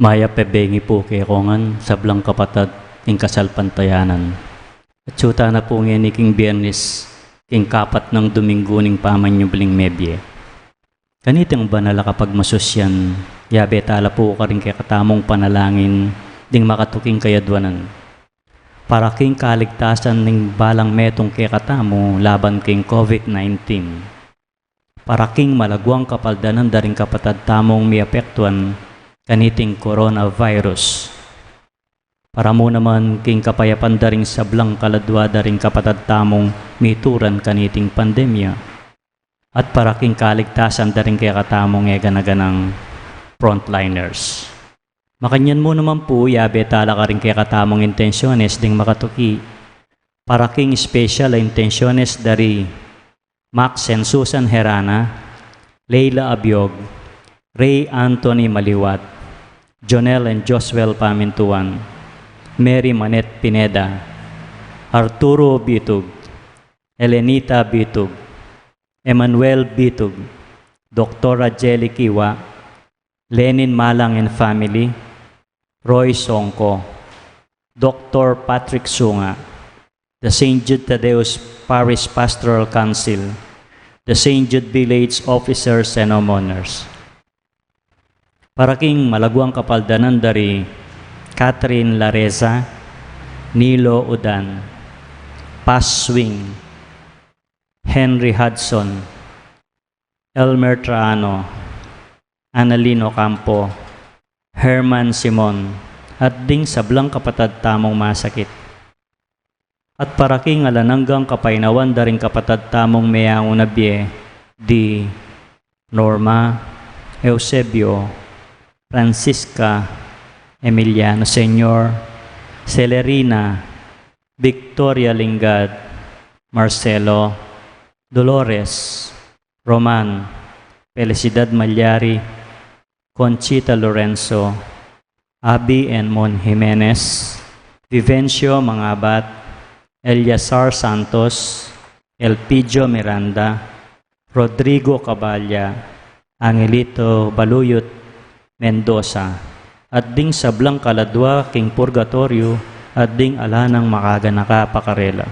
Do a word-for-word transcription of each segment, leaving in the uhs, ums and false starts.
Mayap a bengi pu kekongan, sablang kapatad king kasalpantayanan. Atsu tana pu ngeni king Biernes, king kapat nang Dominggu ning pamanyubling mebie. Kaniting banal a kapagmasusyan, yabe tala pu karing kekatamung panalangin ding makatuking kayadwanan, para king kaligtasan ning balang metung kekatamu laban king COVID nineteen, para king malaguang kapaldanan da ring kapatad tamung miapektuan kaniting coronavirus, para mu naman king kapayapan da ring sablang kaladua da ring kapatad tamung mituran kaniting pandemya, at para king kaligtasan da ring kekatamung e gana-ganang frontliners. Makanyan mu naman pu, yabe tala karing kekatamung intensyones ding makatuki. Para king special a intensyones da ri Max and Susan Herana, Leila Abiog, Ray Anthony Maliwat, Jonel and Josuel Pamintuan, Mary Manette Pineda, Arturo Bitug, Elenita Bitug, Emmanuel Bitug, Doktor Ajeli Kiwa, Lenin Malang and family, Roy Songko, Doktor Patrick Sunga, the Saint Jude Thaddeus Parish Pastoral Council, the Saint Jude Village officers and homeowners. Para king malaguang kapaldanan da ri Catherine Lareza, Nilo Udan, Paz Swing, Henry Hudson, Elmer Traano, Annalyn Ocampo, Herman Simon, at ding sablang kapatad tamung masakit. At para king alang anggang kapaynawan da ring kapatad tamung meangu na bie, di Norma, Eusebio, Francisca, Emiliano Senior, Celerina, Victoria Lingad, Marcelo, Dolores, Roman, Felicidad Malyari, Conchita Lorenzo, Abby and Mon Jimenez, Vivencio Mangabat, Eleazar Santos, Elpidio Miranda, Rodrigo Caballa, Angelito Baluyot Mendoza, at ding sablang kaladua king purgatoryo, at ding ala nang makaganaka pa karela.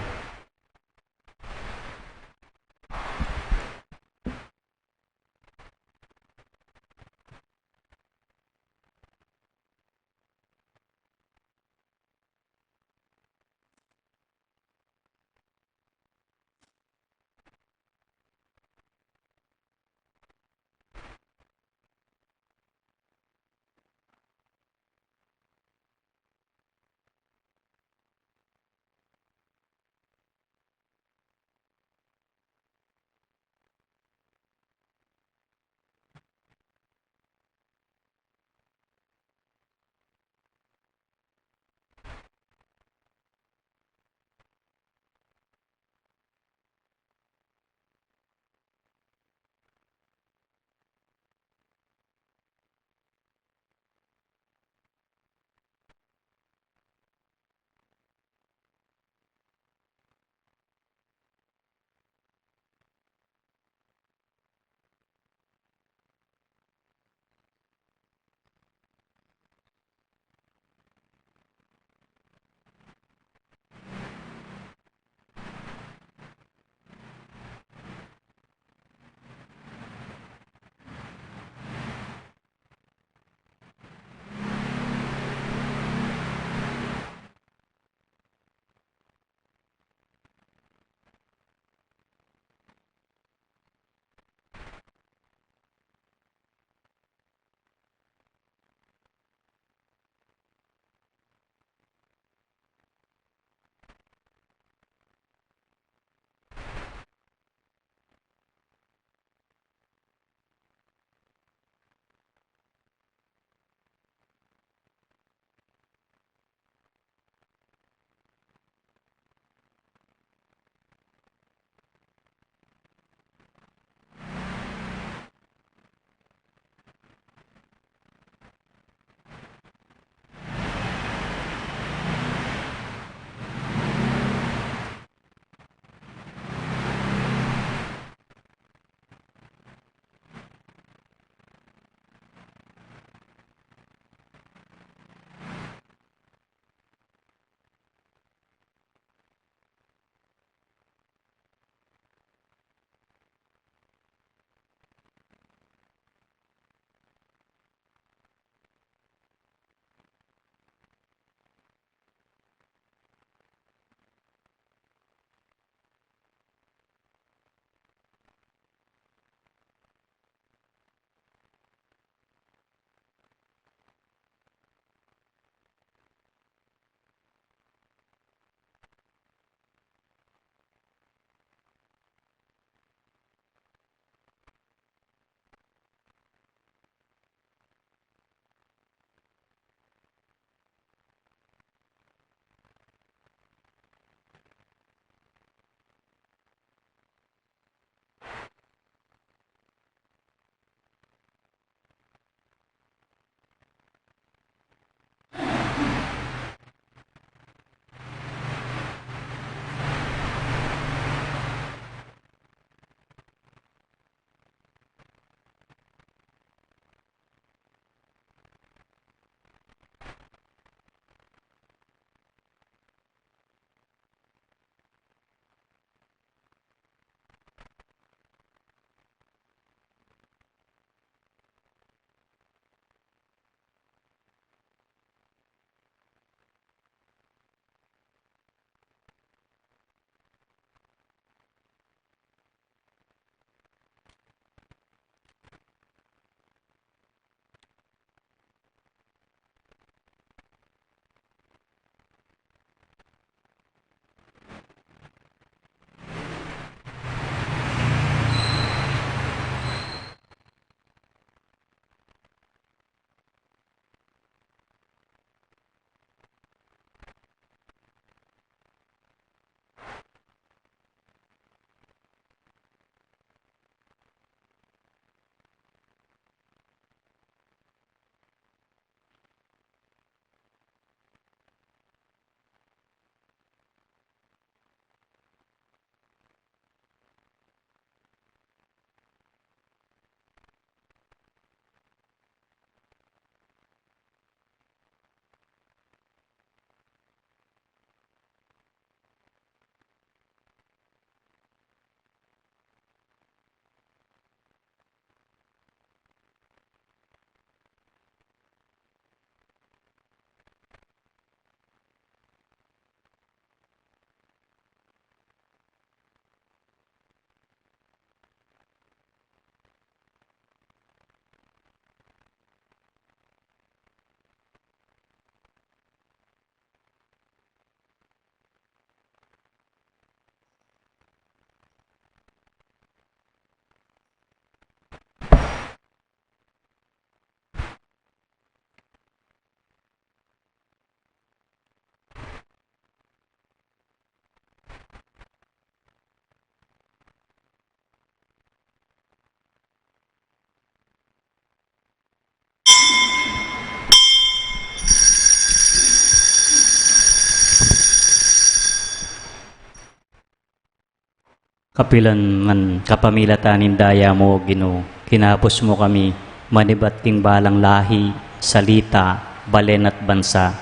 Pilan man kapamilatan ning daya mu, Ginu, kinabus mu kami, manibat king balang lahi, salita, balen at bansa.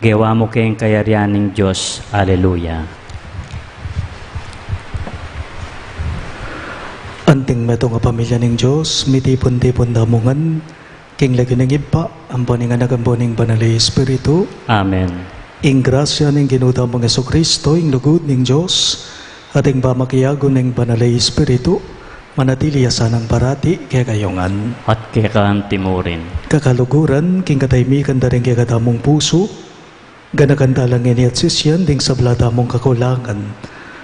Gewa mu keng kayarian ning Dios. Aleluya. Anting metung a pamilya ning Dios, mitipun-tipun tamu ngan king lagyu ning Ibpa, ampo ning Anak, ampo ning Banal a Espiritu. Amen. Ing grasya ning Ginu tamung Jesucristo, ing lugud ning Dios, at ing pamakiabe ning Banal a Espiritu, manatili ya sanang parati kekayu ngan. At keka antimurin. Kakaluguran, king katahimikan da ring kekatamung pusu, ganakan tala ngeni at sisian ding sabla tamung kakulangan.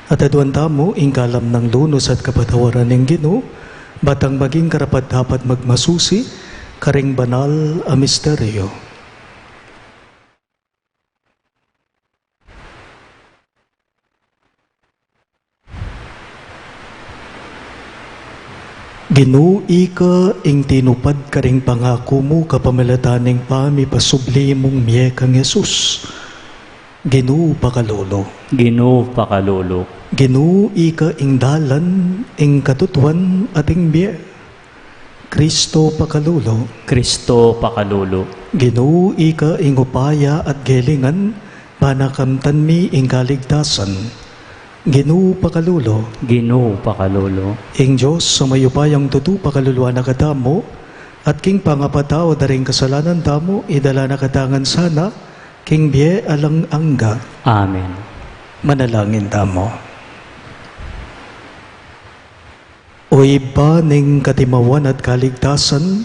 At aduan tamu ing kalam nang lunus at kapatawaran ning Ginu, ba tang maging karapat-dapat magmasusi karing banal a misteryo. Ginu, ika ing tinupad karing pangaku mu kapamilatan ning pamipasubli mung mie kang Jesus. Ginu, pakalulu. Ginu, pakalulu. Ginu, ika ing dalan, ing katutuan, at ing bie. Kristo, pakalulu. Kristo, pakalulu. Ginu, ika ing upaya at gelingan, ba na kamtan mi ing kaligtasan. Ginu, pakalulu. Ginu, pakalulu. Ing Dios a mayupayang tutu pakaluluan na katamu, at king pangapatawad da ring kasalanan tamu, idala na katamu ngan sana king bie alang angga. Amen. Manalangin tamu. O Ibpa ning katimawan at kaligtasan,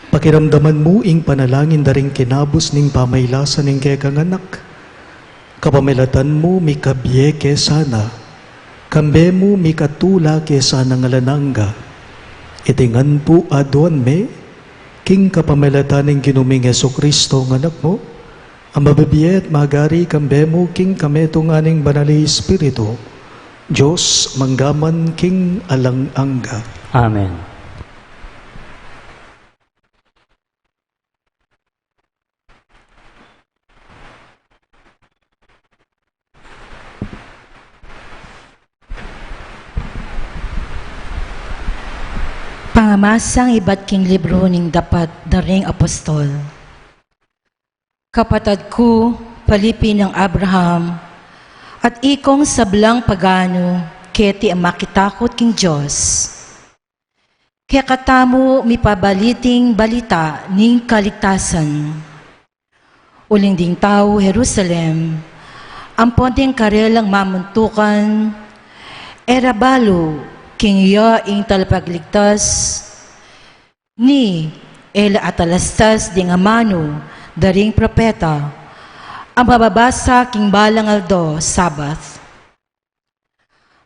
pakiramdaman mu ing panalangin da ring kinabus ning pamailasan ning kekang Anak. Kapamilatan mu mikabie ke sana, kambe mu mikatula ke sana alang angga. Iti ngan pu aduan mi, king kapamilatan ning Ginu ming Jesucristo a Anak mu, a mabibie at magari kambe mu king kametungan ning Banal a Espiritu, Dios mangga man king alang angga. Amen. Pangamasang ibat king libru ning Dapat da ring Apostol. Kapatad ku, palipi nang Abraham, at ikong sablang paganu, keti a makitakut king Dios. Kekatamu mipabaliting balita ning kaligtasan. Uling ding tau Jerusalem, ampon ding karelang mamuntukan, e ra balu king iya ing Talapagligtas, ni e la atalastas ding amanu da ring propeta a mababasa king balang aldo Sabat.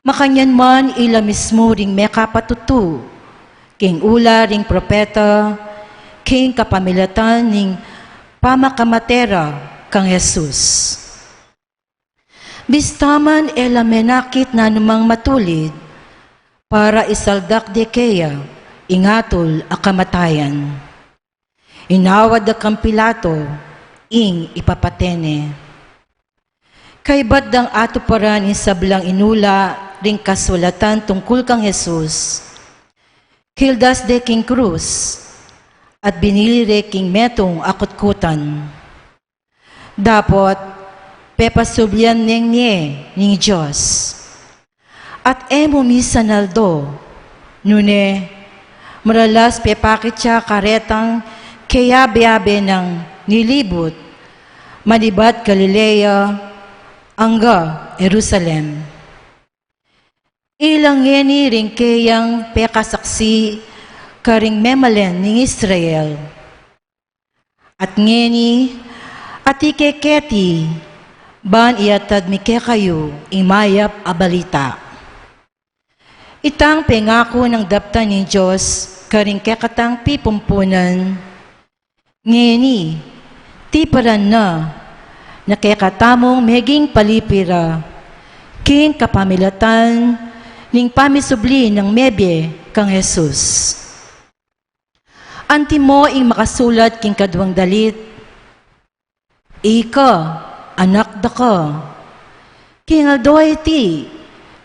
Makanyan man ila mismu ring mekapatutu king ula ring propeta king kapamilatan ning pamakamate ra kang Jesus. Bista man e la menakit nanumang matulid para isaldak de keya ing atul a kamatayan. Inawad da kang Pilato ing ipapate ne. Kaybat dang atuparan ing sablang inula ring kasulatan tungkul kang Jesus, kildas de king krus at binili re king metung a kutkutan. Dapot pepasublian neng mie ning Dios. At e mu misan aldo, nune maralas pepakit ya karetang keyabe-abe nang nilibut manibat Galilea angga Jerusalem. Ila ngeni ring keyang pekasaksi karing memalen ning Israel. At ngeni, atiu ke keti, ban iatad mi kekayu ing mayap a balita. Itang pengaku nang daptan ning Dios karing kekatang pipumpunan, ngeni, tiparan na, na kekatamung meging palipi ra king kapamilatan ning pamisubli nang mebie kang Jesus. Antimo ing makasulat king kaduang dalit, Ika, anak da ka. King aldo a iti,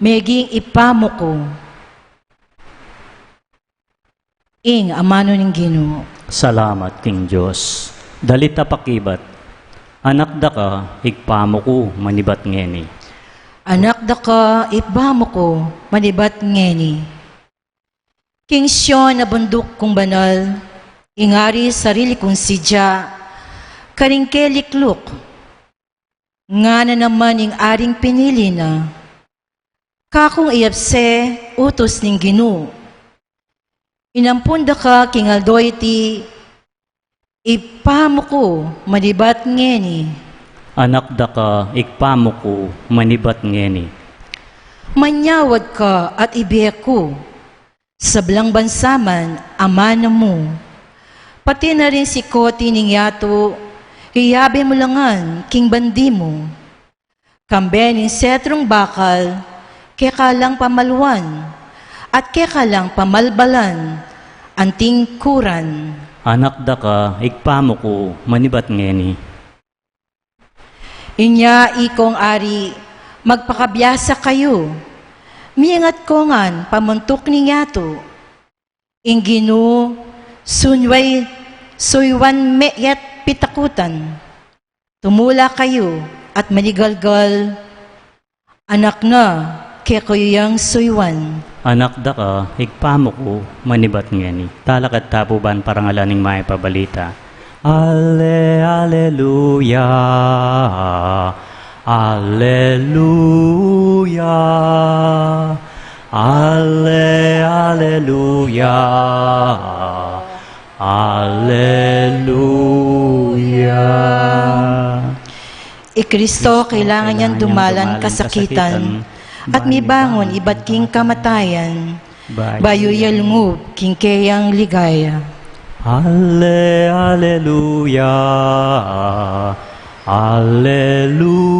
Meging Ibpa mu ku. Ing amanu ning Ginu. Salamat king Dios. Dalit a pakibat. Anak da ka, Ibpa mu ku, manibat ngeni. Anak da ka, Ibpa mu ku, manibat ngeni. King Sion a bunduk kung banal, ing Ari sarili kung sidya, karing kelikluk, ngana naman ing Aring pinili na. Kakung iyapse utus ning Ginu. Inampun da ka king aldo iti, Ibpa mu ku, manibat ngeni. Anak da ka, Ibpa mu ku, manibat ngeni. Manyawad ka at ibie ku, sablang bansa man, amanu mu. Pati na ring sikut ning yatu, iyabe mu la ngan king bandi mu. Kambe ning setrung bakal, keka lang pamaluan, at keka lang pamalbalan, anting kuran. Anak da ka, Ibpa mu ku, manibat ngeni. Inya ikong Ari, magpakabiasa kayu, mingat ko ngan pamuntuk ning yatu. Ing Ginu, sunway, suywan me yet pitakutan. Tumula kayu at manigalgal, anak na kekayu yang suywan. Anak da ka, Ibpa mu ku, manibat ngeni. Talakad ta pu ban parangalan ing mayap a balita. Ale, aleluya, aleluya, ale, aleluya, aleluya. I Kristo, kailangan niyang dumalan kasakitan at mibangon ibat king kamatayan, bayu ya lungub king keyang ligaya. Ale, aleluya, aleluya,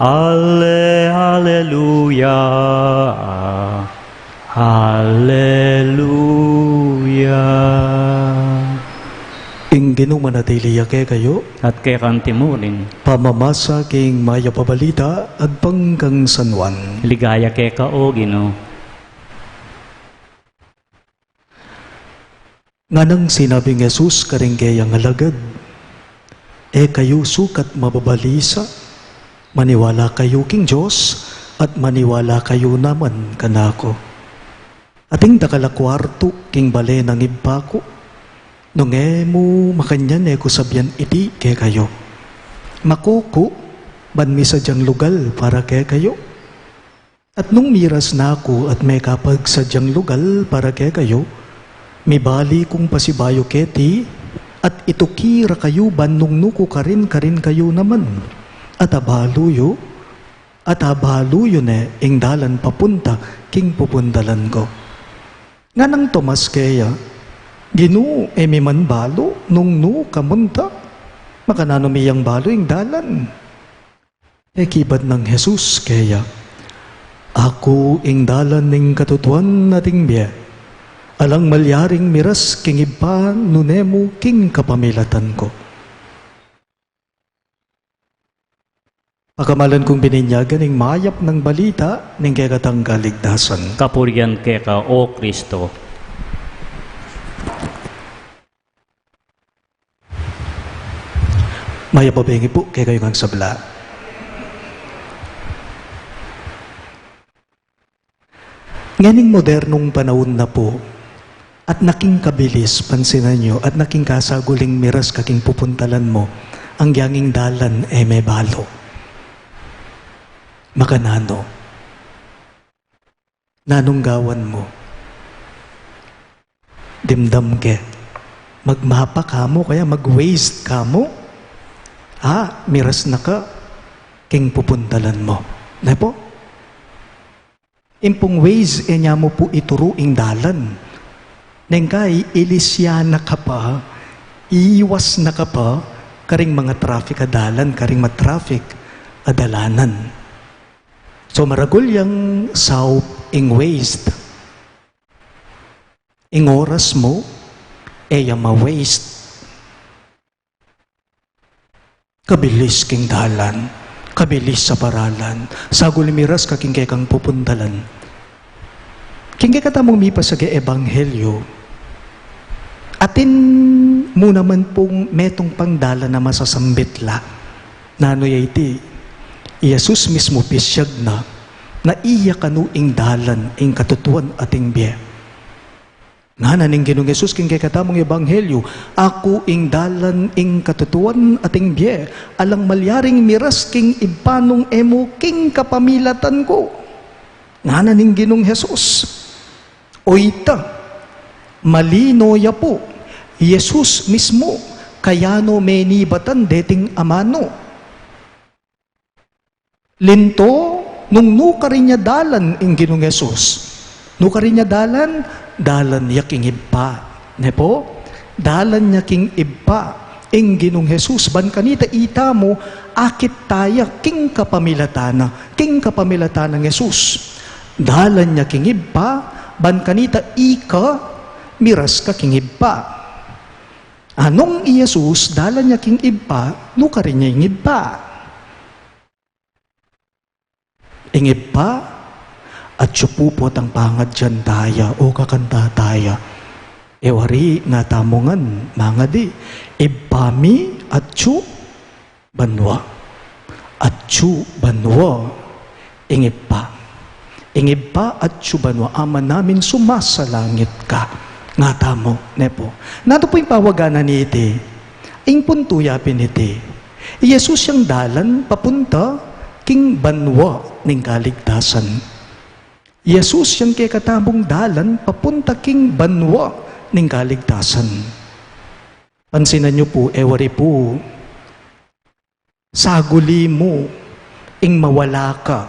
ale, aleluya, aleluya. Ing Ginu manatili ya kekayu. At keka mu rin. Pamamasa king mayap a balita agpang kang San Juan. Ligaya keka, O Ginu. Nganang sinabi nang Jesus karing keyang alagad, e kayu sukat mababalisa, maniwala kayu king Dios, at maniwala kayu naman kanaku. Atin dakal a kuartu king bale nang Ibpa ku. Nung e mu makanyan, e ku sabian iti kekayu. Makuku ban misadyang lugal para kekayu. At nung miras na ku at mekapagsadyang lugal para kekayu, mibali kung pasibayu keti, at ituki ra kayu ban nung nu ku karin, karin kayu naman. At abalu yu, at abalu yu ne ing dalan papunta king pupuntalan ku. Nganang Tomas keya, Ginu, e mi man balu nung nu ka munta? Makananu mi yang balu ing dalan? Pekibat nang Jesus keya, Aku ing dalan, ing katutuan, at ing bie. Alang malyaring miras king Ibpa nune mu king kapamilatan ku. Pakamalan kung bininyagan ing mayap nang balita ning kekatang kaligtasan. Kapurian keka, O Kristo. Mayap a bengi pu kekayu ngan sabla. Ngening modernong panaun na pu, at naking kabilis, pansinan yu, at naking kasagul ing miras ka king pupuntalan mu, anggiyang ing dalan e me balu. Makananu? Nanung gawan mu? Dimdam ke magmapa ka mu, kaya mag-Waze ka mu? A, miras na ka king pupuntalan mu. Ne pu? Ing pung Waze, e na mu pu ituru ing dalan. Neng kai, ilisya na ka pa, iwas na ka pa karing mga traffic a dalan, karing ma-traffic a dalanan. So, maragul yang saup ing Waze. Ing oras mu, e ya ma-waste. Kabilis king dalan. Kabilis a paralan. Saguli miras ka king kekang pupuntalan. King kekatamung mipasagang ebanghelyo, atin mu naman pung metung pang dalan a masasambit la. Nanu ya iti? I Jesus mismu pisyag na, na iya kanu ing dalan, ing katutuan at ing bie. Ngana ning Ginung Jesus king kekatamung ebanghelyo, "Aku ing dalan, ing katutuan, at ing bie. Alang malyaring miras king Ibpa nung e mu king kapamilatan ku." Ngana ning Ginung Jesus. O ita, malino ya pu, Jesus mismu, kaya no menibatan deting Amanu. Linto, nung nukarin ya dalan ing Ginung Jesus. Nukarin ya dalan, dalan ya king Ibpa. Ne pu? Dalan ya king Ibpa. Ing Ginung Jesus, ban kanita itamu, akit taya king kapamilatan na, king kapamilatan nang Jesus. Dalan ya king Ibpa, ban kanita ika, miras ka king Ibpa. Nung i Jesus, dalan ya king Ibpa, nukarin ya ing Ibpa. Ing Ibpa, atyu pu potang pangadyan taya, o kakanta taya. E wari na tamu ngan, mangadi, Ibpa mi, atyu banua. Atyu banua, ing Ibpa. Ing Ibpa, atyu banua, Ama namin sumasalangit ka. Nga tamu, ne pu. Nanu pu ing pawaganan niti? Ing puntu ya pin iti. I Jesus yang dalan papunta king banua ning kaligtasan. I Jesus yang kekatamung dalan papunta king banua ning kaligtasan. Pansinan yu pu, e wari pu, saguli mu ing mawala ka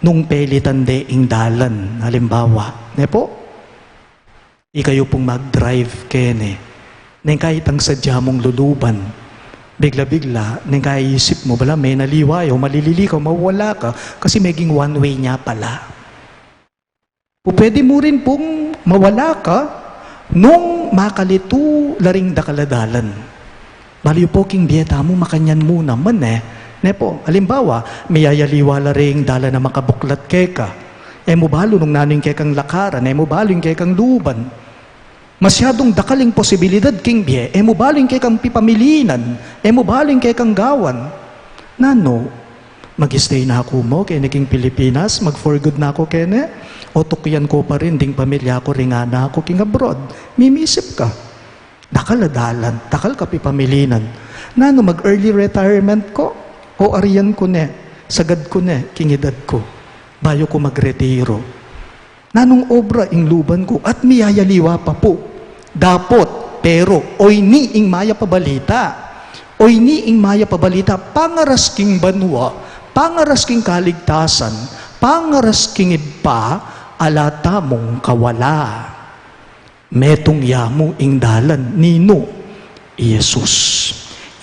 nung pelitan de ing dalan, halimbawa, ne pu? Ikayu pung mag-drive keni. Neng kaitang sadya mung luluban. Bigla-bigla, neng kaisip mu, bala, menaliwa ya o malilili ka o mawala ka, kasi meging one way ne pala. Pupwede mu rin pung mawala ka nung makalitu la ring dakal a dalan. Balu yu pu king bie tamu, makanyan mu naman e. Ne pu, alimbawa, miyayaliwa la ring dalan a makabuklat keka. E mu balu nung nanu ing kekang lakaran, e mu balu ing kekang luban. Masyadung dakal ing posibilidad king bie, e mu balu ing kekang pipamilinan, e mu balu ing kekang gawan. Nanu, mag-stay na ku mu keni king Pilipinas, mag-for good na ku keni, o tukyan ku pa rin ding pamilya ku ring ana ku king abroad. Mimisip ka. Dakal a dalan, dakal ka pipamilinan. Nanu, mag-early retirement ku, o arian ku ne, sagad ku ne king edad ku, bayu ku magretiro. Nanung obra ing luban ku at miyayaliwa pa pu? Dapot, pero, oyni ing mayap a balita. Oyni ing mayap a balita, pangaras king banua, pangaras king kaligtasan, pangaras king Ibpa, ala tamung kawala. Metung ya mu ing dalan, ninu? I Jesus.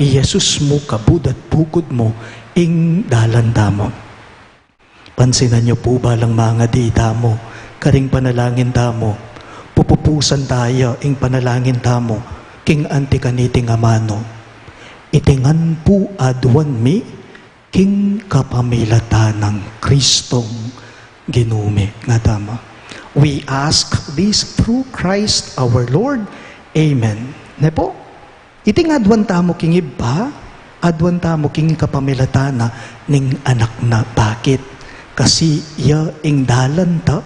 I Jesus mu kabud at bukud mu ing dalan tamu. Pansinan yu pu, balang mangadi tamu karing panalangin tamu, pupupusan taya ing panalangin tamu king anti kaniting Amanu. Iti ngan pu aduan mi king kapamilatan nang Kristong Ginu mi. Nga tamu. We ask this through Christ our Lord. Amen. Ne pu? Iti nga aduan tamu king Ibpa, aduan tamu king kapamilatan na ning Anak na. Bakit? Kasi iya ing dalan ta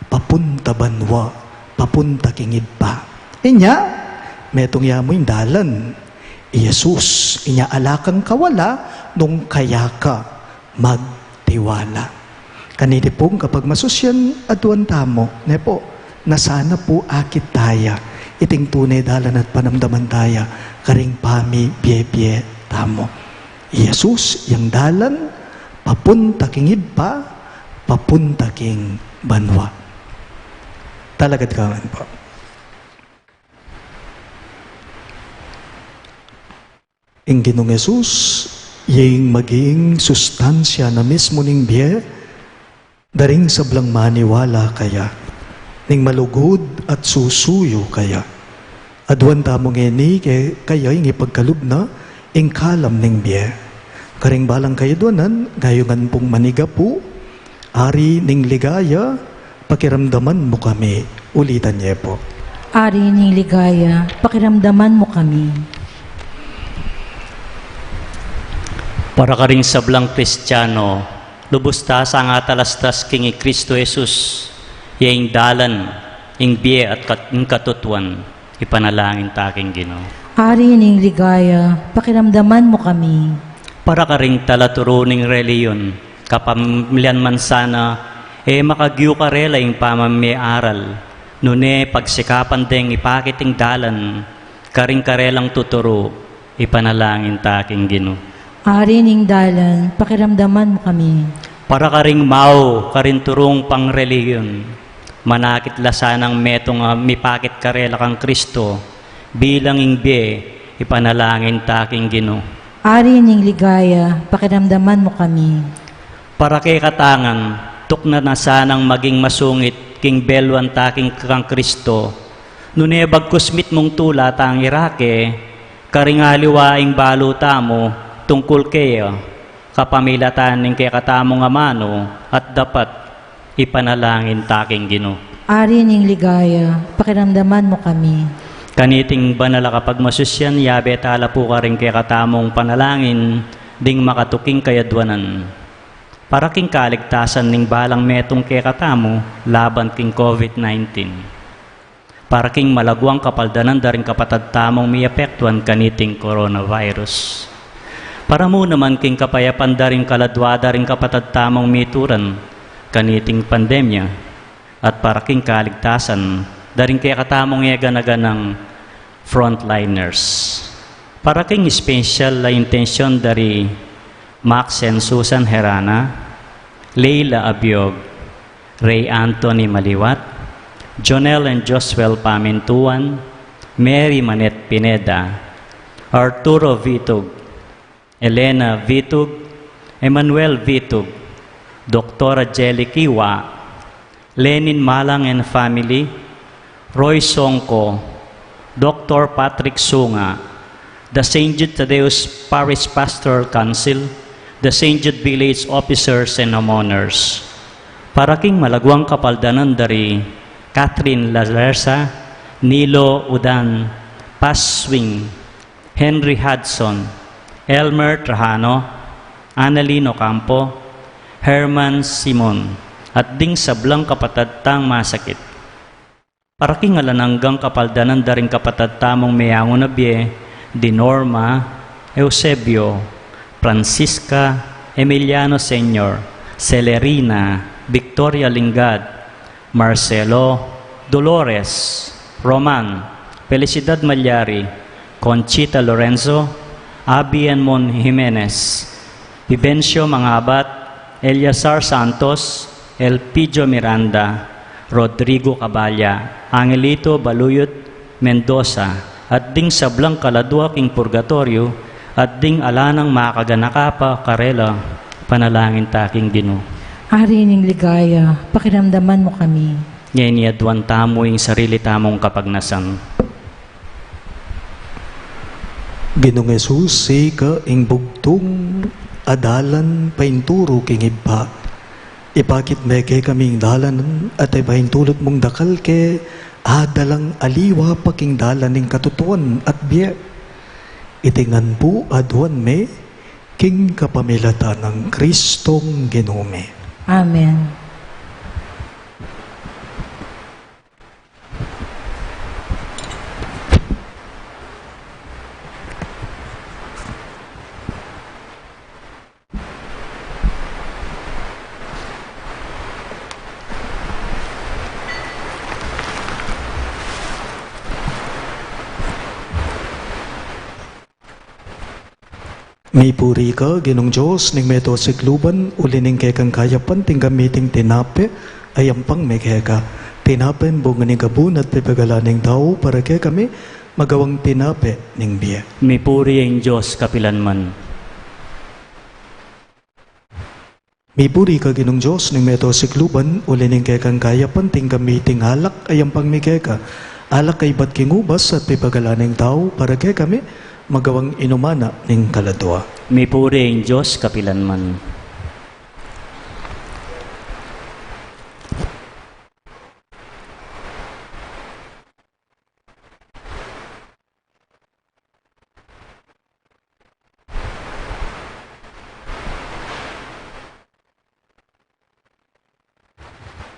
papunta banua, papunta king Ibpa. Inya, metung ya mu ing dalan, i Jesus. Inya ala kang kawala nung kaya ka magtiwala. Kaniti pung kapagmasusyan aduan tamu, ne pu, na sana pu akit taya iting tune dalan at panamdaman taya karing pamibie-bie tamu. I Jesus yang dalan papunta king Ibpa, papunta king banua. Talakad ka ngan pu. Ing Ginung Jesus, iya ing maging sustansya na mismu ning bie da ring sablang maniwala kaya, ning malugud at susuyu kaya. Aduan tamu ngeni kaya ing ipagkalub na ing kalam ning bie. Karing balang kayadwanan, ngayungan pung manigapu, Ari ning Ligaya, pakiramdaman mu kami. Ulitan ye pu. Ari ning Ligaya, pakiramdaman mu kami. Para karing sablang Kristiano, lubus ta sang atalastas king i Kristo Jesus, ya ing dalan, ing bie at kat-, ing katutuan, ipanalangin ta king Ginu. Ari ning Ligaya, pakiramdaman mu kami. Para karing talaturu ning relihiyon, kapamilyan man sana, e makagyu karela ing pamamie-aral, nune pagsikapan deng ipakit ing dalan, karing karelang tuturu, ipanalangin ta king Ginu. Ari ning dalan, pakiramdaman mu kami. Para karing mau, karing turung pangrelihiyon, manakit la sanang metung a mipakit karela kang Kristo, bilang ing bie, ipanalangin ta king Ginu. Ari ning Ligaya, pakiramdaman mu kami. Para kekatang, tukna na sanang maging masungit king beluan ta king kang Kristo, nune bagkus mitmung tula tang irake, karing aliwa ing balu tamu tungkul keya, kapamilatan ning kekatamung amanu at dapat ipanalangin ta king Ginu. Ari ning Ligaya, pakiramdaman mu kami. Kaniting banal a kapagmasusyan, yabe ta la pu karing kekatamung panalangin ding makatuking kayadwanan. Para king kaligtasan ning balang metung kekatamu laban king COVID nineteen. Para king malaguang kapaldanan da ring kapatad tamung miapektuan kaniting coronavirus. Para mu naman king kapayapan da ring kaladua da ring kapatad tamung mituran kaniting pandemya. At para king kaligtasan da ring kekatamung eganaganang frontliners. Para king special a intensyon da ri Max and Susan Herana, Leila Abiog, Ray Anthony Maliwat, Jonel and Josuel Pamintuan, Mary Manette Pineda, Arturo Vitug, Elena Vitug, Emmanuel Vitug, Doktora Jelly Kiwa, Lenin Malang and family, Roy Songko, Doktor Patrick Sunga, the Saint Jude Thaddeus Parish Pastoral Council, the Saint Jude Village Officers and Homeowners. Para king malaguang kapaldanan da ri Catherine Lalersa, Nilo Udan, Paswing, Henry Hudson, Elmer Trajano, Annalyn Ocampo, Herman Simon, at ding sablang kapatad tang masakit. Para king alang anggang kapaldanan da ring kapatad tamung meangu na bie, di Norma, Eusebio, Francisca, Emiliano Senior, Celerina, Victoria Lingad, Marcelo, Dolores, Roman, Felicidad Malyari, Conchita Lorenzo, Abby Enmon Jimenez, Vivencio Mangabat, Eleazar Santos, Elpidio Miranda, Rodrigo Caballa, Angelito Baluyot Mendoza, at ding sablang kaladua king purgatoryo, at ding ala nang makaganaka pa karela, panalangin ta king Ginu. Ari ning Ligaya, pakiramdaman mu kami. Ngeni aduan tamu ing sarili tamung kapagnasan. Ginung Jesus, ika ing bugtung a dalan painturu king Ibpa. Ipakit me kekami ing dalan at ipaintulut mung dakal ke, adalang aliwa pa king dalan ning katutuan at bie. Iti ngan pu aduan mi king kapamilatan nang Kristong Ginu mi. Amen. Mipuri ka, Ginung Dios ning meto sikluban, uli ning kekang kayapan tinggap mi iting tinape a yampang mi keka. Tinape a bunga ning kabun at pepagalan ning tau para kekami, magawang tinape ning bie. Mipuri ing Dios kapilanman. Mipuri ka, Ginung Dios ning meto sikluban, uli ning kekang kayapan tinggap mi iting alak a yampang mi keka. Alak a ibat king ubas at pepagalan ning tau para kekami, magawang inuman na ning kaladua. Mipuri ing Dios kapilan man.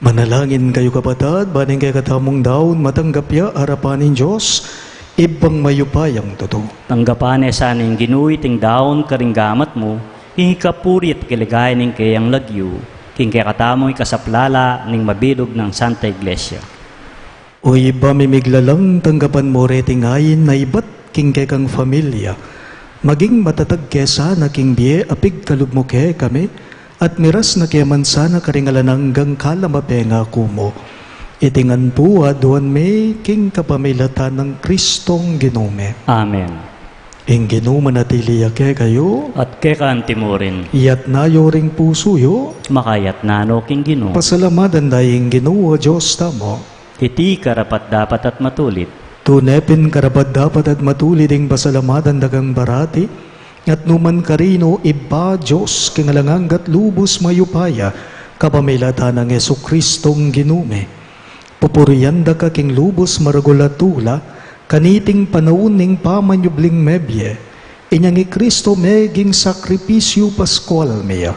Manalangin kayu, kapatad, ban ing kekatamung daun matanggap ya arapan ning Dios, Ibpang mayupayang tutu. Tanggapan ne sa ning Ginu iting daun karing gamat mu, king ikapuri at kaligaya ning keyang lagyu, king kekatamung ikasaplala ning mabilug nang Santa Iglesia. O Ibpa ming miglalang, tanggapan mu reting ain a ibat king kekang familia. Maging matatag ke sana king bie a pigkalub mu kekami, at miras na ke man sana karing alang anggang kalam a pengaku mu. Iti ngan pu aduan mi king kapamilatan nang Kristong Ginu mi. Amen. Ing Ginu manatili ya kekayu. At keka anti mu rin. Iyatas yu ring pusu yu. Makayatas no king Ginu. Pasalamatan da ing Ginu a Dios tamu. Iti karapat-dapat at matulid. Tune pin karapat-dapat at matulid ing pasalamatan da kang parati, at nu man karin, O Ibpa, Dios king alang angga at lubus mayupaya, kapamilatan nang Jesukristong Ginu mi. Pupurian da ka king lubus maragul a tula, kaniting panaun ning pamanyubling mebie, inyang i Kristo meging sakripisyu paskual mi.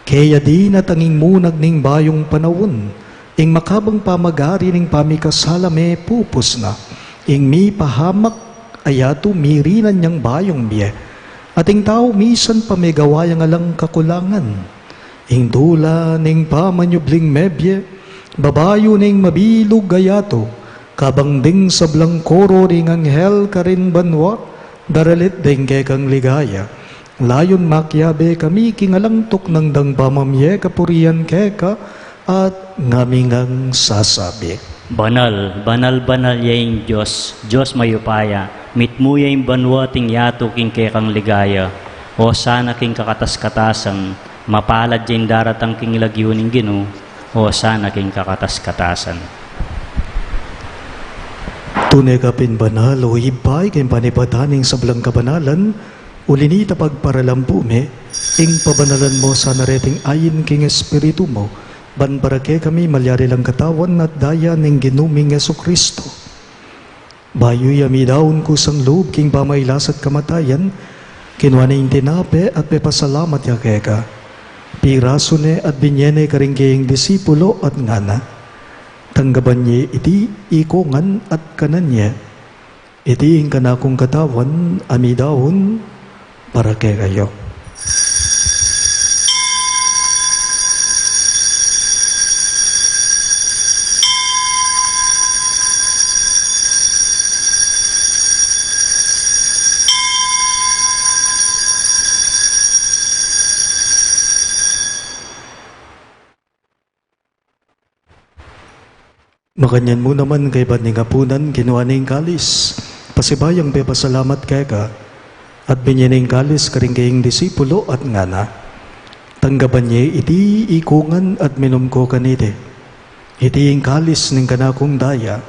Kaya dinan ing munag ning bayung panaun, ing makabang pamagari ning pamikasala mepupus na, ing mipahamak a yatu mirinan yang bayung bie, at ing tau misan pa megawa yang alang kakulangan. Ing tula ning pamanyubling mebie, babayu ning mabilug a yatu, kabang ding sablang koro ring anghel karin banua, daralit ding kekang ligaya. Layun makiabe kami king alang tuknang dang pamamie kapurian keka, at ngami ngang sasabi. Banal, banal, banal ya ing Dios, Dios mayupaya, mitmu ya ing banua at ing yatu king kekang ligaya. Osana king kakatas-katasan, mapalad ya ing daratang king lagyu ning Ginu, osana king kakatas-katasan. Tune ka pin banal, O Ibpa, king panibatan ning sablang kabanalan, uli nita pagparalampu mi, ing pabanalan mu sana reting ain king Espiritu mu, ban para kekami malyari lang katawan at daya ning Ginu ming Jesucristo. Bayu ya midaun kusang lub king pamailas at kamatayan, kinua ne ing tinape at pepasalamat ya keka. Pirasu ne at binie ne karing keyang disipulo at ngana: Tanggapan ye iti ikongan at kanan ye. Iti ing kanakung katawan a midaun para kekayu. Makanyan mu naman kaybat ning apunan, kinua ne ing kalis, pasibayung pepasalamat keka, at binie ne ing kalis karing keyang disipulo at ngana: Tanggapan ye iti ikongan at minum ko kaniti. Iti ing kalis ning kanakung daya,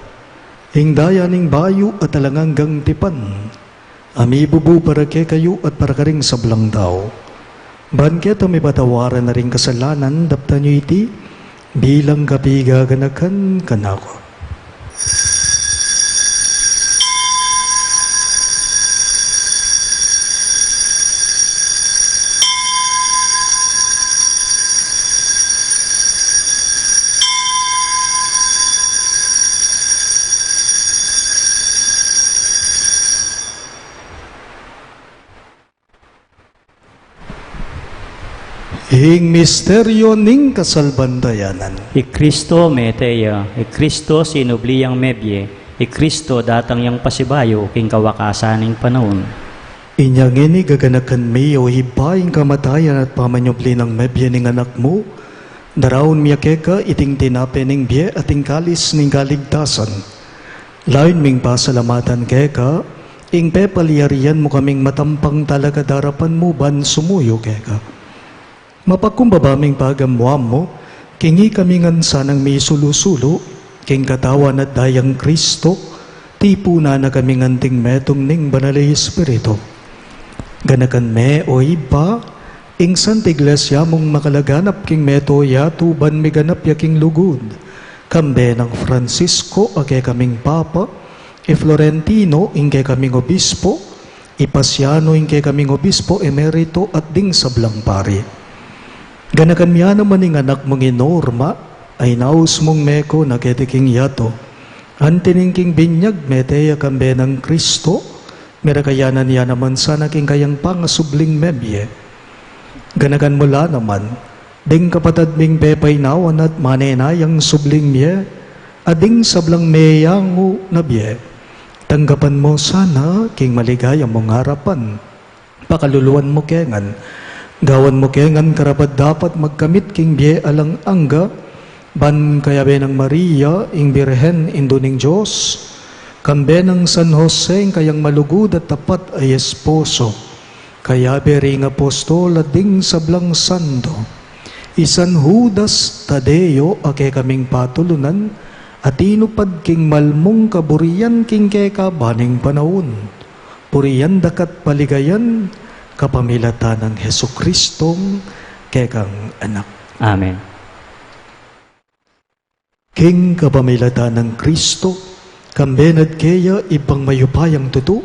ing daya ning bayu at alang anggang tipan, a mibubu para kekayu at para karing sablang tau. Ban keta mipatawaran na ring kasalanan, daptan yu iti bilang kapigaganakan kanaku. Ing misteryo ning kasalpantayanan. I Kristo mete ya, i Kristo sinubli yang mebie, i Kristo datang yang pasibayu king kawakasan ning panaun. Inya ngeni gaganakan mi, O Ibpa, ing kamatayan at pamanyubli nang mebie ning Anak mu, daraun mi ya keka iting tinape ning bie at ing kalis ning kaligtasan. Layun ming pasalamatan keka ing pepalyarian mu kaming matampang talakad king arapan mu ban sumuyu keka. Mapagkumbaba ming pagamuan mu king ikami ngan sanang misulu-sulu king katawan at dayang Kristo, tipunan na kaming anting metung ning Banal a Espiritu. Ganakan me, o Ibpa, ing Santa Iglesia mung makalaganap king mabilug a yatu ban miganap ya king lugud. Kambe nang Francisco a kekaming Papa, i Florentino ing kekaming Obispo, i Pasiano ing kekaming Obispo Emerito at ding sablang pari. Ganakan me naman ing anak mung i Norma, a inaus mung meko na keti king yatu. Anti ning king binyag mete ya kambe nang Kristo, merakayanan ya naman sana king kayang pangasubling mebie. Ganakan mu la naman ding kapatad ming pepainawan at manenayang subling mie, at ding sablang meyangu na bie. Tanggapan mu sana king maligaya mung arapan. Pakaluluan mu ke ngan. Gawan mu ke ngan karapat-dapat magkamit king bie alang angga, ban kayabe nang Maria, ing Birhen, Indu ning Dios, kambe nang San Jose, ing kayang malugud at tapat a esposo, kayabe ring apostol at ding sablang santo, i San Judas Tadeo a kekaming patulunan, a tinupad king mal mung kaburian king kekaban ning panaun. Purian da ka't paligayan, kapamilatan nang Jesucristong kekang Anak. Amen. King kapamilatan nang Kristo, kambe na't keya, Ibpang mayupayang tutu,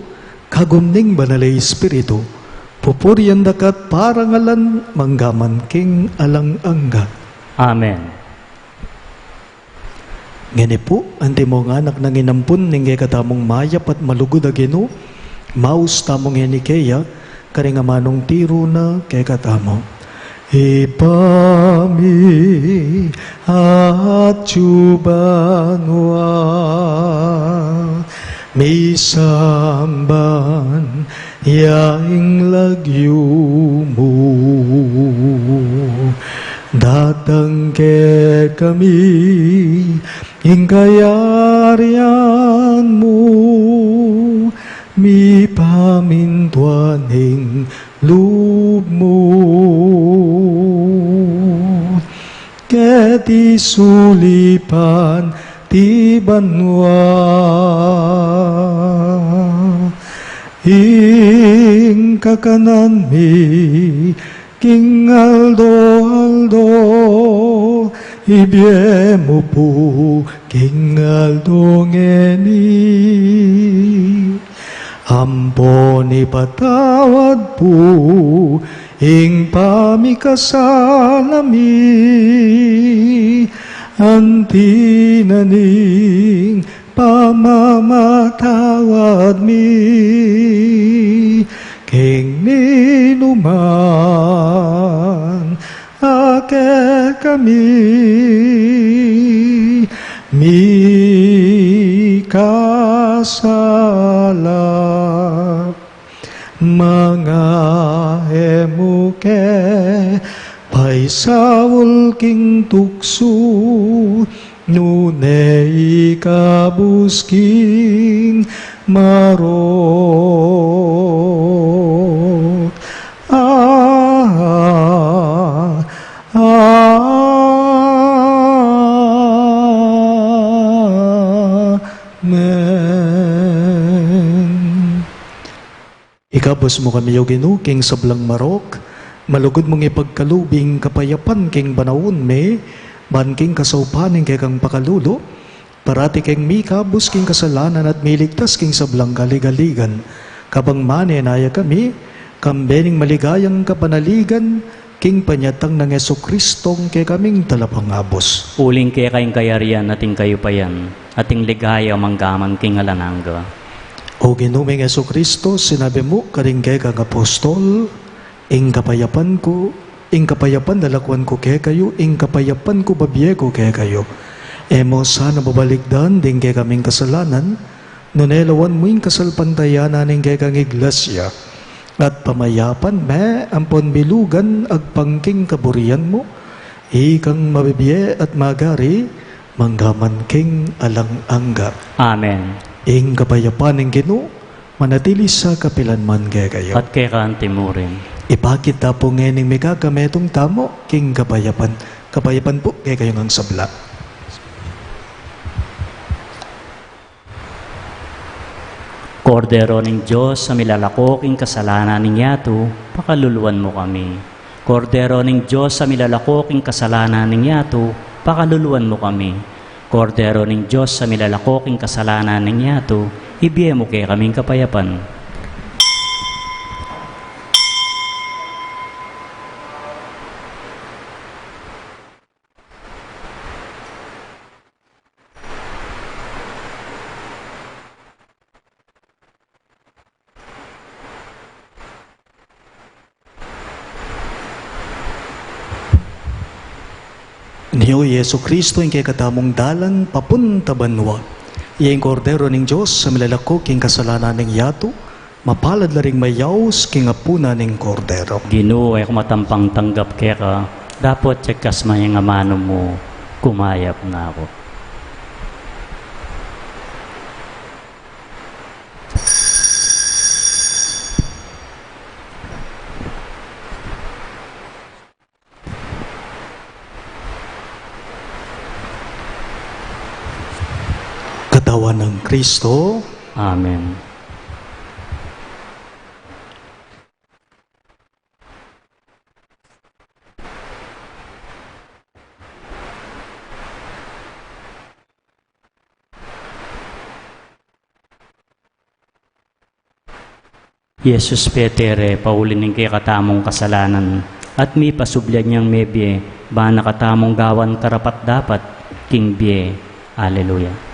kagum ning Banal a Espiritu, pupurian da ka't parangalan manggaman king alang angga. Amen. Ngeni pu, antimong anak nang inampun ning kekatamung mayap at malugud a Ginu, maus tamu ngeni keya, karing amanung tiru na kekatamu. Ibpa mi, atiu ka banua, misamban ya ing lagyu mu. Datang kekami ing kayarian mu, mipamintuan ing lub mu keti sulip anti banua. Ing kakanan mi king aldo-aldo, ibie mu pu king aldo ngeni. Ampon ipatawad pu ing pamikasala mi, anti na ning pamamatawad mi king ninuman a kekami mikasala. Manga e mu ke paisaul king tuksu, nune ikabus king marok. Ah, ah, amen. Ikabus mu kami, O Ginu, king sablang marok, malugud mung ipagkalub ing kapayapan king panaun mi, ban king kasaupan ning kekang pakalulu, parati keng mikabus king kasalanan at miligtas king sablang kaligaligan. Kabang manenaya kami, kambe ning maligayang kapanaligan, king panyatang nang Jesucristong kekaming Talapangabus. Uling keka ing kayarian at ing kayupayan, at ing ligaya manggaman king alang angga. O Ginu ming Jesucristo, sinabi mu karing kekang apostol, ing kapayapan ku, ing kapayapan lalakuan ku kekayu, ing kapayapan ku babie ku kekayu. E mu sana babalikdan ding kekaming kasalanan, nune lawan mu ing kasalpantayanan ning kekang Iglesia, at pamayapan me ampon bilugan agpang king kaburian mu, ikang mabibie at magari, manggaman king alang angga. Amen. Ing kapayapan ning Ginu, manatili sa kapilan man kekayu. At keka anti murin. Ipakit ta pu ngening mikakametung tamu, king kapayapan. Kapayapan pu, kekayu ngang sabla. Kordero ning Dios, a milalako king kasalanan ning yatu, pakaluluan mu kami. Kordero ning Dios, a milalako king kasalanan ning yatu, pakaluluan mu kami. Kordero ning Dios, a milalako king kasalanan ning yatu, ibie mu kekaming kapayapan. Niyang i Jesu Kristo ing kekatamung dalan papunta banua. Iya ing Kordero ning Dios, a milalako king kasalanan ning yatu, mapalad la ring mayaus king apunan ning Kordero. Ginu, e ku matampang tanggap keka, dapot yagkas man ing amanu mu, kumayap na ku. Katawan nang Kristo. Amen. Jesus, pete re, pauli ning kekatamung kasalanan, at mipasubli yang mebie, bana katamung gawan karapat-dapat king bie. Aleluya.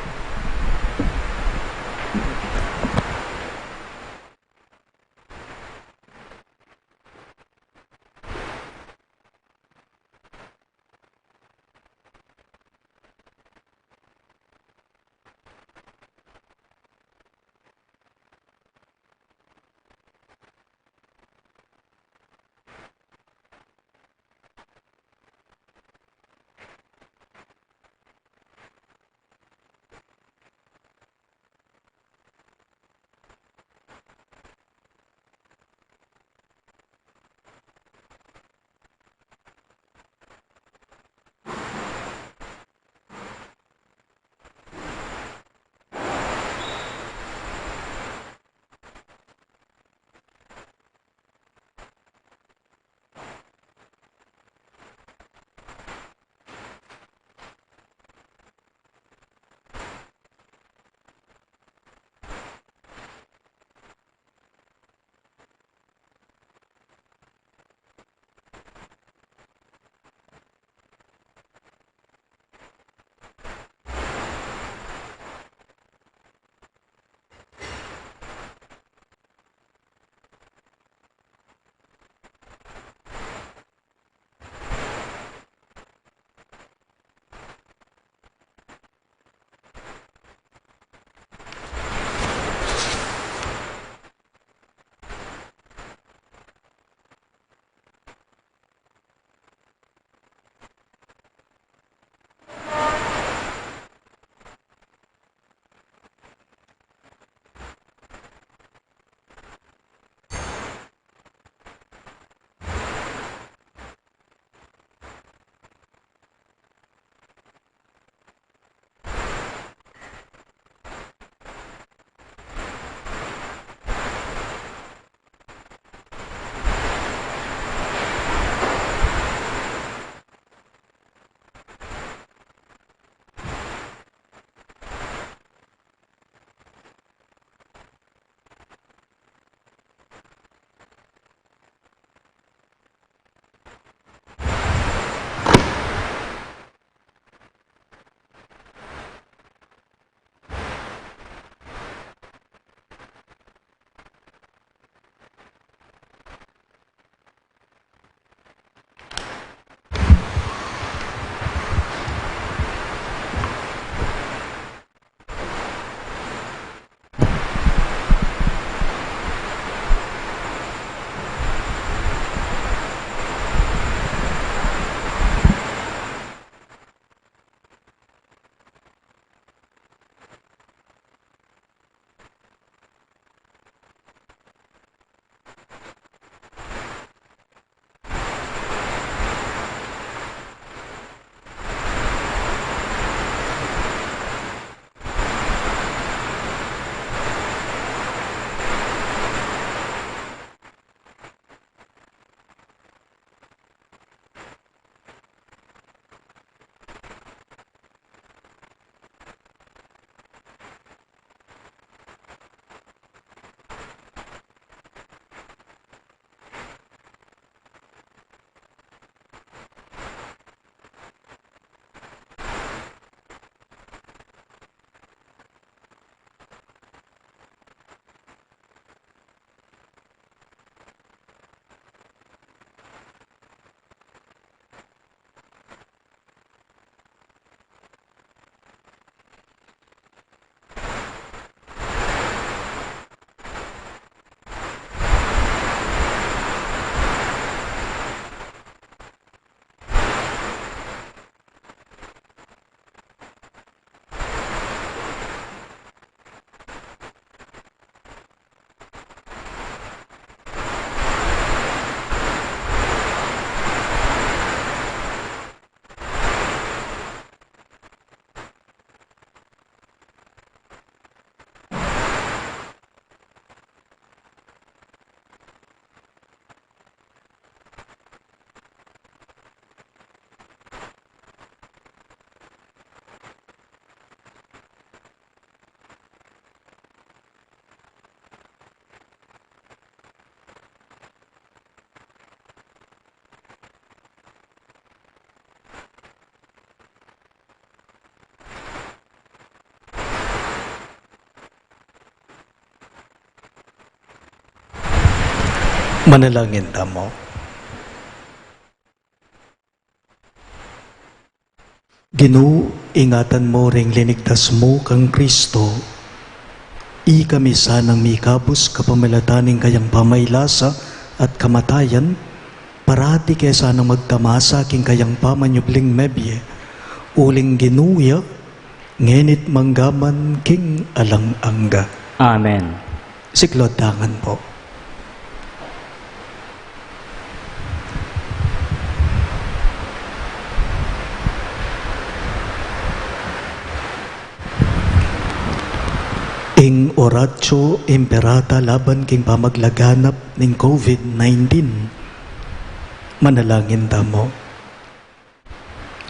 Manalangin tamu. Ginu, ingatan mu ring linigtas mu kang Kristo, ikami sanang mikabus kapamilatan ning kayang pamailasa at kamatayan, parati ke sanang magtamasa king kayang pamanyubling mebie, uling Ginu ya, ngeni't manggaman king alang angga. Amen. Siklaud tamu ngan pu. Ing Oratio Imperata laban king pamaglaganap ning COVID nineteen. Manalangin tamu.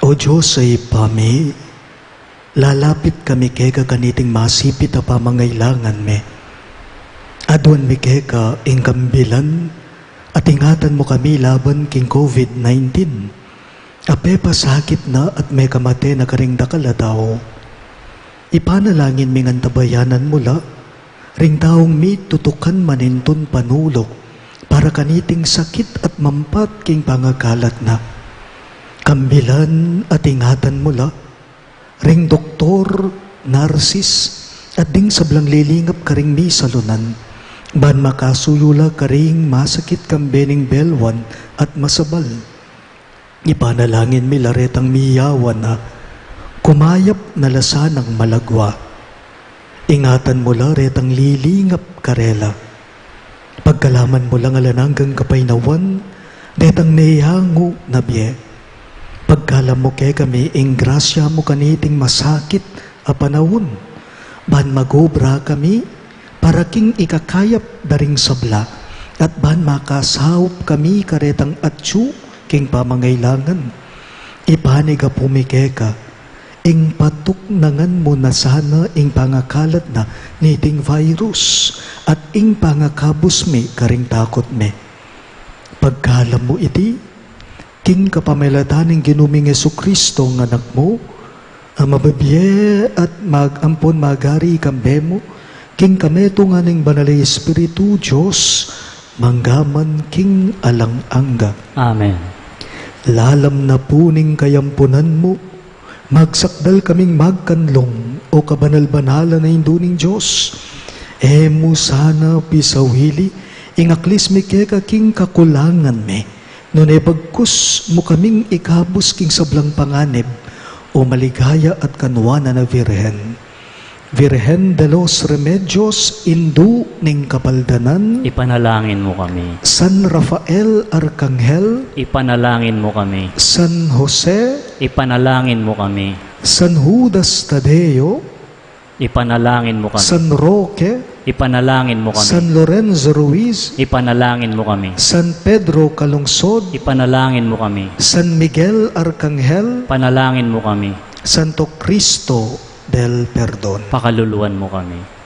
O Dios a Ibpa mi, lalapit kami keka kaniting masipit a pamangailangan mi. Aduan mi keka ing kambilan at ingatan mu kami laban king COVID nineteen a pepasakit na at mekamate na karing dakal a tau. Ipanalangin mi ngan tabayanan mu la ring taung mitutukan manintun panulu para kaniting sakit at mampat king pangakalat na. Kambilan at ingatan mu la ring doktor, narsis, at ding sablang lilingap karing misalunan, ban makasuyu la karing masakit kambe ning belwan at masabal. Ipanalangin mi la retang miyawan na, kumayap na la sanang malagwa. Ingatan mu la retang lilingap karela. Pagkalaman mu lang alang anggang kapaynawan detang meyangu na bie. Pagkalam mu kekami ing grasya mu kaniting masakit a panaun, ban magobra kami para king ikakayap da ring sabla, at ban makasaup kami karetang atyu king pamangailangan. Ipanyawad mi keka ing patuknangan mu na sana ing pangakalat na niting virus at ing pangakabus mi karing takut mi. Pagkalam mu iti king kapamilatan ning Ginu ming Jesucristo nga Anak mu, a mabibie at mag-, ampon magari kambe mu, king kametungan ning Banal a Espiritu, Dios, manggaman king alang angga. Amen. Lalam na pu ning kayampunan mu, magsakdal kaming magkanlung, o kabanal-banalan a Indu ning Dios. E mu sana pisawili ing aklis mi keka king kakulangan mi, nune bagkus mu kaming ikabus king sablang panganib, o maligaya at kanuanan a Virgen. Virgen de los Remedios, Indu ning Kapaldanan. Ipanalangin mu kami. San Rafael Arkanghel. Ipanalangin mu kami. San Jose. Ipanalangin mu kami. San Judas Tadeo. Ipanalangin mu kami. San Roque. Ipanalangin mu kami. San Lorenzo Ruiz. Ipanalangin mu kami. San Pedro Calungsod. Ipanalangin mu kami. San Miguel Arkanghel. Panalangin mu kami. Santo Cristo del Perdon. Pakaluluan mu kami.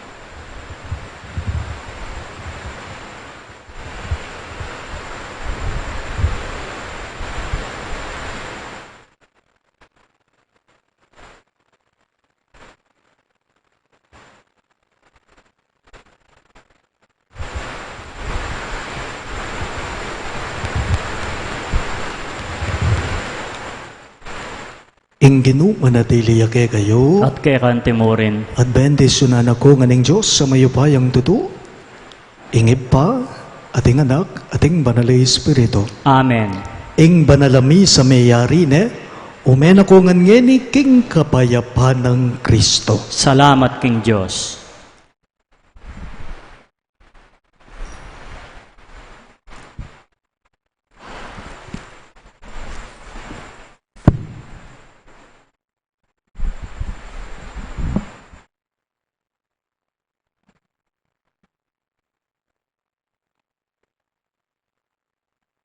Ing Ginu manatili ya kekayu. At keka naman murin. At bendisyunan na kayu ngan ning Dios a mayupayang tutu, ing Ibpa, at ing Anak, at ing Banal a Espiritu. Amen. Ing banal a misa meyari ne, ume na kayu ngan ngeni king kapayapan nang Kristo. Salamat king Dios.